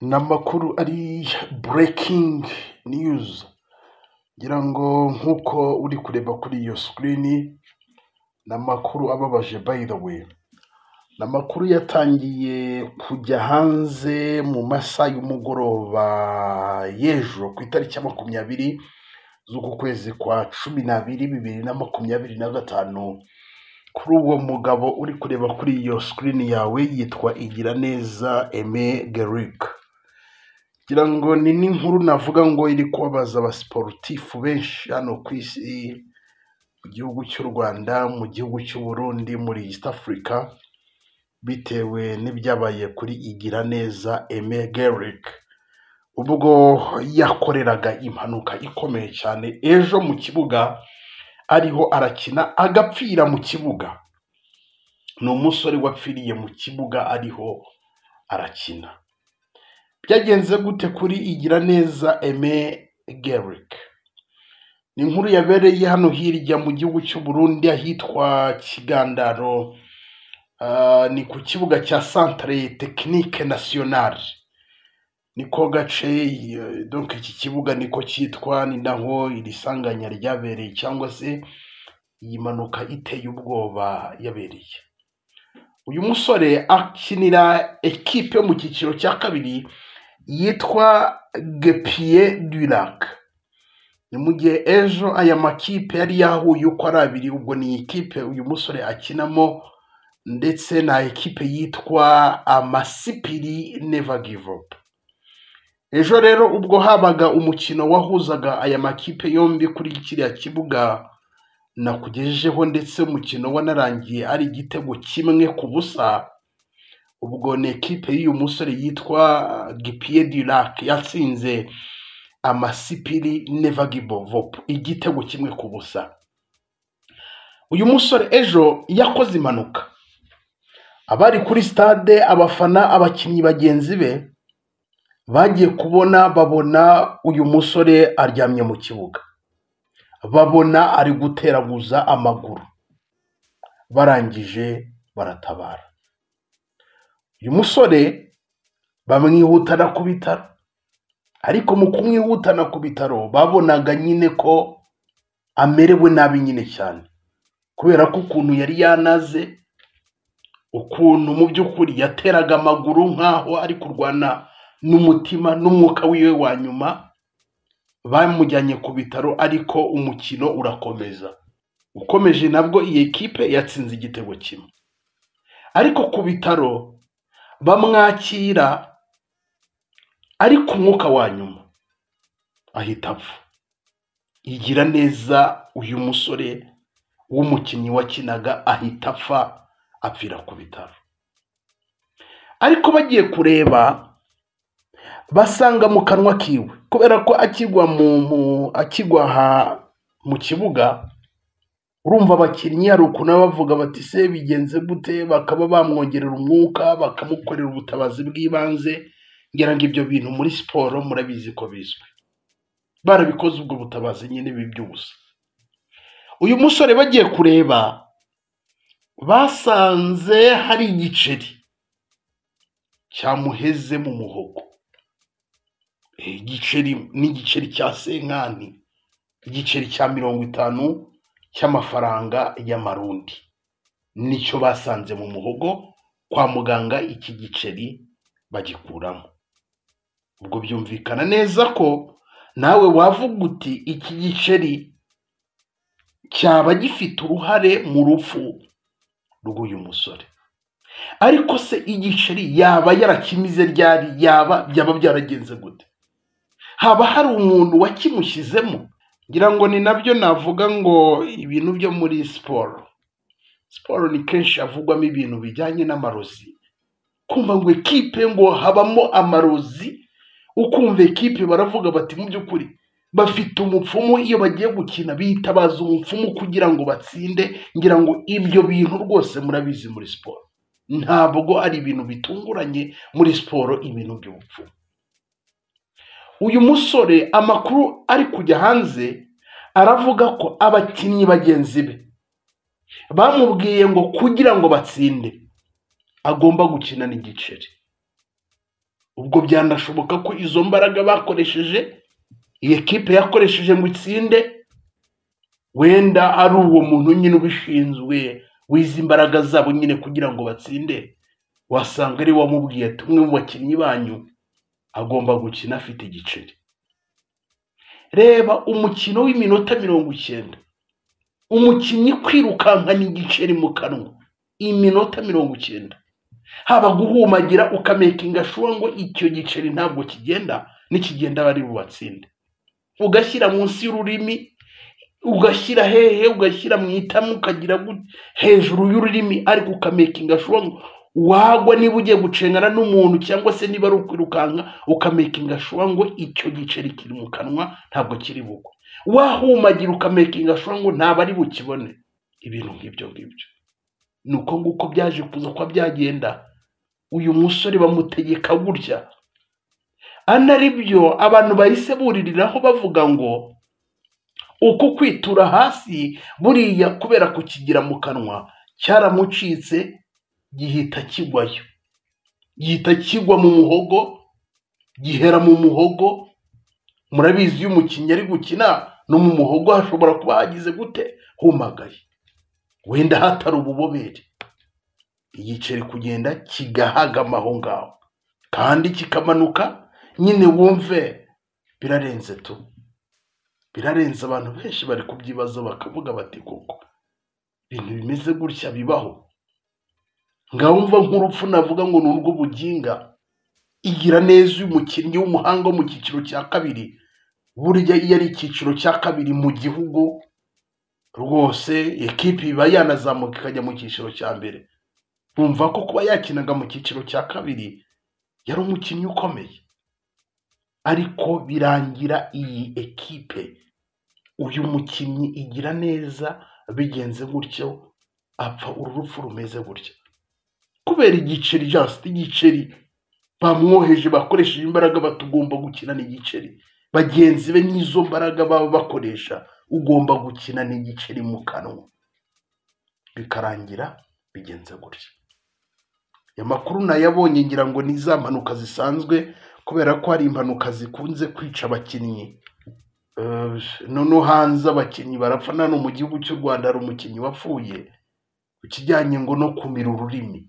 Ni amakuru ari breaking news, ngira ngo nk'uko uri kureba kuri iyo screen, ni amakuru ababaje. By the way, ni amakuru yatangiye kujya hanze mu masaha y'umugoroba y'ejo ku itariki ya 20 z'uku kwezi kwa 12 2025, kuri uwo mugabo uri kureba kuri iyo screen yawe yitwa Igiraneza Aime Guerric. Ngira ngo ni n'inkuru navuga ngo iri kubabaza abasiporutifu benshi hano ku isi, mu gihugu cy'u Rwanda, mu gihugu cy'u Burundi, muri East Africa, bitewe n'ibyabaye kuri Igiraneza Aime Guerric ubwo yakoreraga impanuka ikomeye cyane ejo mu kibuga ariho arakina, agapfira mu kibuga. Ni umusore wapfiriye mu kibuga ariho arakina. Byagenze gute kuri Igiraneza Aime Guerric? Ni inkuru yabereye hano hirya mu gihugu cy'u Burundi ahitwa Kigandaro, ni ku kibuga cya Centre Technique Nationale, niko gace, donc iki kibuga niko cyitwa, ni naho iri sanganya ryabereye cyangwa se iyi mpanuka iteye ubwoba yabereye. Uyu musore akinira ekipe yo mu cyiciro cya kabiri yitwa Guêpiers du Lac. Ni mu gihe ejo aya makipe yari yahuye uko ari abiri, ubwo ni ikipe uyu musore akinamo ndetse na ekipe yitwa Amasipiri Never Give Up. Ejo rero ubwo habaga umukino wahuzaga aya makipe yombi kuri kiriya kibuga nakugejejeho, ndetse umukino wanarangiye ari igitego 1-0, ubwo ni ekipe y'uyu musore yitwa Guêpiers du Lac yatsinze Amasipiri Never Give Up igitego 1-0. Uyu musore ejo yakoze impanuka, abari kuri stade, abafana, abakinnyi bagenzi be bagiye kubona babona uyu musore aryamye mu kibuga, babona ari guteraguza amaguru, barangije baratabara. Uyu musore bamwihutana ku bitaro, ariko mu kumwihutana ku bitaro babonaga nyine ko amerewe nabi nyine cyane, kubera ko ukuntu yari yanaze, ukuntu mu by'ukuri yateraga amaguru nk'aho ari kurwana n'umutima n'umwuka wiwe wa nyuma. Bamujyanye ku bitaro ariko umukino urakomeza. Ukomeje nabwo iyi ekipe yatsinze igitego 1, ariko ku bitaro bamwakira ariko umwuka wa nyuma ahita apfa. Igiraneza uyu musore w'umukinnyi wakinaga ahita apfa, apfira ku bitaro. Ariko bagiye kureba basanga mu kanwa kiwe, kubera ko akigwa akigwa mu kibuga, urumva abakinnyi hari ukuntu baba bavuga bati: "Se bigenze gute?" Bakaba bamwongerera umwuka, bakamukorera ubutabazi bw'ibanze. Ngira ngo ibyo bintu muri siporo murabizi ko bizwi, barabikoze ubwo butabazi nyine by'ubusa. Uyu musore bagiye kureba basanze hari igiceri cyamuheze mu muhogo. Igiceri ni igiceri cya cinquante, igiceri cya 50 cy'amafaranga y'amarundi, nicyo basanze mu muhogo. Kwa muganga iki giceri bagikuramo. Ubwo byumvikana neza ko nawe wavuga uti iki giceri cyaba gifite uruhare mu rupfu rw'uyu musore. Ariko se igiceri yaba yarakimize ryari? Yaba byaba byaragenze gute? Haba hari umuntu wakimushyizemo? Ngira ngo ni nabyo navuga ngo ibintu byo muri siporo, siporo ni kenshi havugwamo ibintu bijyanye n'amarozi, kumva ngo ekipe ngo habamo amarozi, ukumva ekipe baravuga bati mu by'ukuri bafite umupfumu, iyo bagiye gukina bitabaza umupfumu kugira ngo batsinde. Ngira ngo ibyo bintu rwose murabizi muri siporo, ntabwo ari ibintu bitunguranye muri siporo ibintu by'ubupfumu. Uyu musore amakuru ari kujya hanze aravuga ko abakinnyi bagenzi be bamubwiye ngo kugira ngo batsinde agomba gukina n'igiceri. Ubwo byanashoboka ko izo mbaraga bakoresheje, iyi ekipe yakoresheje ngo itsinde, wenda ari uwo muntu nyine ubishinzwe wize imbaraga zabo nyine kugira ngo batsinde, wasanga ari wamubwiye ati umwe mu bakinnyi banyu agomba gukina afite igiceri. Reba umukino w'iminota 90, umukinnyi kwirukankana igiceri mu kanwa iminota 90, haba guhumagira ukamakinga sure ngo icyo giceri ntabwo kigenda, nikigenda bari bubatsinde, ugashyira munsi y'ururimi, ugashyira hehe, ugashyira mu itama, ukagira hejuru y'ururimi, ariko ukamakinga sure ngo wagwa niba ugiye gucengana n'umuntu cyangwa se niba ari ukwirukanka, ukamakinga sure ngo icyo giceri kiri mu kanwa ntabwo kiri bugwe, wahumagira ukamakinga sure ngo ntabwo ari bukibone. Ibintu nk'ibyo ngibyo ni uko nguko byaje kuza kuba byagenda. Uyu musore bamutegeka gutya, anari byo abantu bahise buririraho bavuga ngo uko kwitura hasi buriya kubera kukigira mu kanwa cyaramucitse, gihita kigwayo, gihita kigwa mu muhogo, gihera mu muhogo. Murabizi iyo umukinnyi ari gukina no mu muhogo hashobora kuba hagize gute, humagaye, wenda hatari ububobere, igiceri kugenda kigahagama aho ngaho kandi kikamanuka nyine. Wumve birarenze tu, birarenze. Abantu benshi bari kubyibaza bakavuga bati koko ibintu bimeze gutya bibaho? Ngawumva nk'urupfu navuga ngo ni urw'ubuginga. Igira neza uyu mukinnyi w'umuhanga wo mu cyiciro cya kabiri, burya iyo ari icyiciro cya kabiri mu gihugu rwose ekipi iba yanazamuka ikajya mu cyiciro cya mbere. Bumva ko kuba yakinaga mu cyiciro cya kabiri yari umukinnyi ukomeye, ariko birangira iyi ekipe uyu mukinnyi igira neza bigenze gutyo, apfa uru rupfu rumeze gutya kubera igiceri, just igiceri bamwoheje, bakoresheje imbaraga, batugomba gukina n'igiceri. Bagenzi be n'izo mbaraga baba bakoresha, ugomba gukina n'igiceri mu kanwa, bikarangira bigenze gutya. Aya makuru nayabonye ngira ngo ni za mpanuka zisanzwe, kubera ko hari impanuka zikunze kwica abakinnyi. Noneho hanze abakinnyi barapfa, nano mu gihugu cy'u Rwanda hari umukinnyi wapfuye ku kijyanye ngo no kumira ururimi.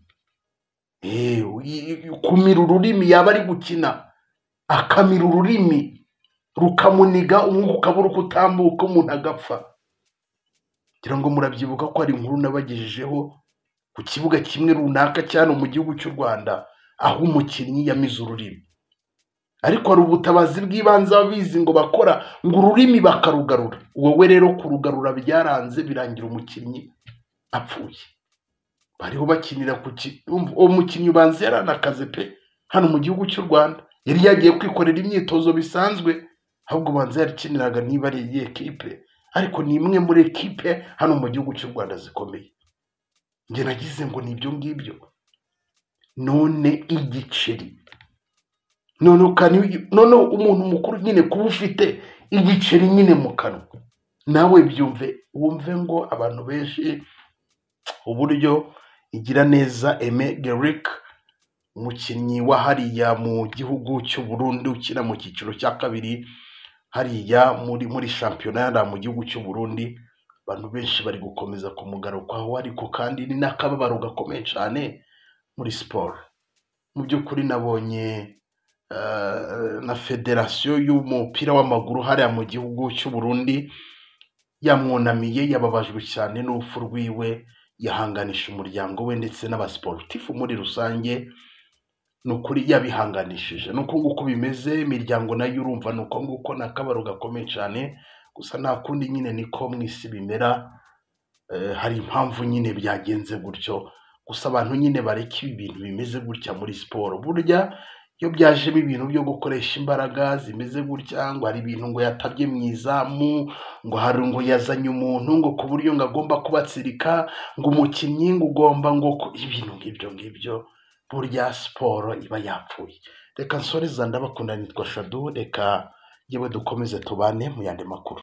Kumira ururimi, yaba ari gukina akamira ururimi rukamuniga, umwuka ukabura uko utambuka, umuntu agapfa. Ngira ngo murabyibuka ko hari inkuru nabagejejeho ku kibuga kimwe runaka cyane mu gihugu cy'u Rwanda, aho umukinnyi yamize ururimi, ariko hari ubutabazi bw'ibanze ababizi ngo bakora ngo ururimi bakarugarura. Wowe rero kurugarura byaranze, birangira umukinnyi apfuye. Bariho bakinira ku uwo mukinnyi ubanza yaranakaze pe, hano mu gihugu cy'u Rwanda yari yagiye kwikorera imyitozo bisanzwe, ahubwo ubanza yarikiniraga niba ari iyi ekipe, ariko ni imwe muri ekipe hano mu gihugu cy'u Rwanda zikomeye. Njye nagize ngo ni ibyo ngibyo, none igiceri, none umuntu mukuru nyine kuba ufite igiceri nyine mu kanwa, nawe byumve, wumve ngo abantu benshi uburyo igira neza Aime Gerick, umukinnyi wa hariya mu gihugu cy'u Burundi ukina mu cyiciro cya kabiri hariya muri shampiyona mu gihugu cy'u Burundi, abantu benshi bari gukomeza kumugarukaho, ariko kandi ni n'akababaro gakomeye cyane muri siporo. Mu by'ukuri nabonye na federasiyo y'umupira w'amaguru hariya mu gihugu cy'u Burundi yamwunamiye, yababajwe cyane n'urupfu rwiwe, yahanganisha umuryango we ndetse n'abasiporutifu muri rusange. Ni ukuri yabihanganishije, ni uko nguko bimeze. Imiryango nayo urumva ni uko nguko, ni akababaro gakomeye cyane. Gusa nta kundi nyine niko mu isi bimera, hari impamvu nyine byagenze gutyo. Gusa abantu nyine bareka ibi bintu bimeze gutya muri siporo. Burya iyo byajemo ibintu byo gukoresha imbaraga zimeze gutya, ngo hari ibintu ngo yatabye mu izamu, ngo hari ngo yazanye umuntu ngo ku buryo ngo agomba kubatsirika, ngo umukinnyi ngo ugomba ngo ibintu nk'ibyo ngibyo, burya siporo iba yapfuye. Reka nsoreza, ndabakunda, nitwa Shadu, reka yewe dukomeze tubane mu yandi makuru.